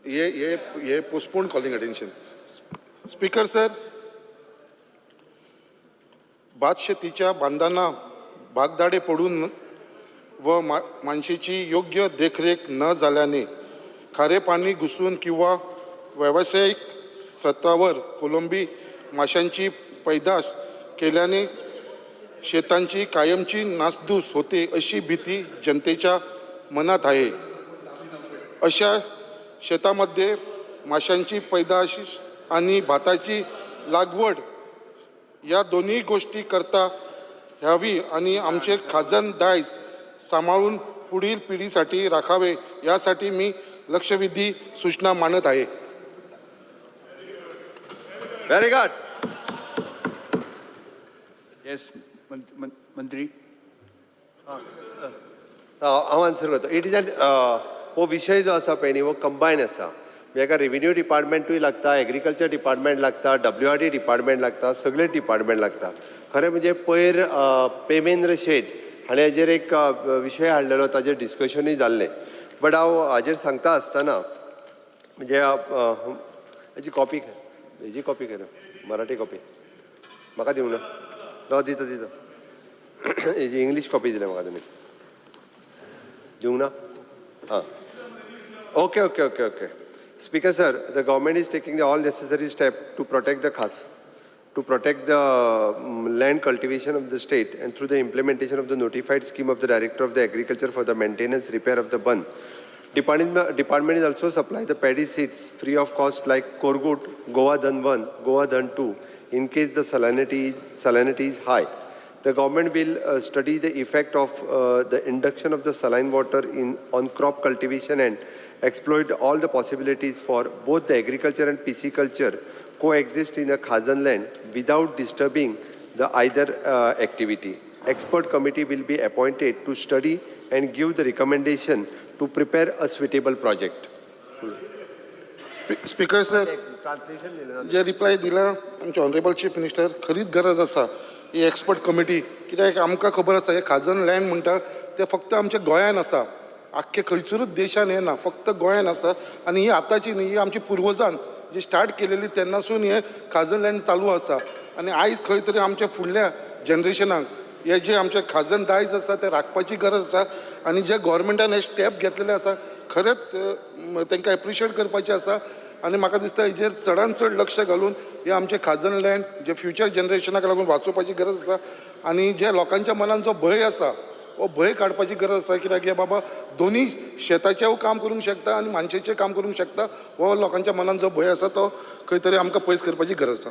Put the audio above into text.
हे हे हे postpone calling attention. Speaker sir, भात शेतीच्या बांधांना भागदाडे पडून व मानशेची योग्य देखरेख न जाल्याने खारे पाणी घुसून किंवा व्यावसायिक सत्रावर कोलंबी माशांची पैदास केल्याने शेतांची कायमची नासधूस होते, अशी भीती जनतेच्या मनात आहे. अशा शेतामध्ये माशांची पैदास आणि भाताची लागवड या दोन्ही गोष्टी करता ह्यावी आणि आमचे खाजन दायज सांभाळून पुढील पिढीसाठी राखावे, यासाठी मी लक्षवेधी सूचना मांडत आहे. Very good. Yes, मंत्री. हांव आन्सर करता. It is an हो विशय जो आसा पळय न्ही, हो कंबायन आसा. म्हणजे हाका रेविन्यू डिपार्टमेंटूय लागता, एग्रीकल्चर डिपार्टमेंट लागता, डब्ल्यू आर डी डिपार्टमेंट लागता, सगळे डिपार्टमेंट लागता. खरें म्हणजे पयर प्रेमेंद्र शेट हाणें हाजेर एक विशय हाडलेलो, ताजेर डिस्कशनूय जाल्लें. बट हांव हाजेर सांगता आसतना म्हणजे हेजी कॉपी, हेजी कॉपी कर, मराठी कॉपी म्हाका दिवंक ना. राव, दिता दिता. हेजी इंग्लीश कॉपी दिल्या म्हाका तुमी. दिवंक ना. हां, okay. Speaker sir, the government is taking the all necessary step to protect the land cultivation of the state and through the implementation of the notified scheme of the Director of the Agriculture for the maintenance repair of the bund. Department is also supply the paddy seeds free of cost like Korgut, Goa Dhan 1, Goa Dhan 2 in case the salinity is high. The government will study the effect of the induction of the saline water in on crop cultivation and exploit all the possibilities for both the agriculture and pisciculture coexist in a Khazan land without disturbing the either activity. Expert committee will be appointed to study and give the recommendation to prepare a suitable project. Speaker sir, Translation दिलें. जे reply दिला आमचे honourable chief minister, खरीच गरज आसा ही expert committee, कित्याक आमकां खबर आसा, हे खाजन लँड म्हणटा ते फक्त आमच्या गोंयान आसा. आख्खे खंयसरूच देशान हे ना, फक्त गोंयान आसा. आनी ही आतांची न्ही, ही आमची पुर्वजान जी स्टार्ट केलेली, तेन्नासून हे खाजन लँड चालू आसा. आनी आयज खंय तरी आमच्या फुडल्या जनरेशनाक हे जे आमचे खाजन दायज आसा ते राखपाची गरज आसा. आनी जे गोवोरमेंटान हे स्टेप घेतलेले आसा, खरेंच तांकां एप्रिशिएट करपाचें आसा. आनी म्हाका दिसता हेजेर चडान चड लक्ष घालून हे आमचे खाजन लँड जे फ्युचर जनरेशनाक लागून वाचोवपाची गरज आसा. आनी जे लोकांच्या मनान जो भंय आसा, हो भंय काडपाची गरज आसा, कित्याक हे बाबा दोनी शेताचेंय काम करूंक शकता आनी मानशेचें काम करूंक शकता. हो लोकांच्या मनान जो भंय आसा, तो खंय तरी आमकां पयस करपाची गरज आसा.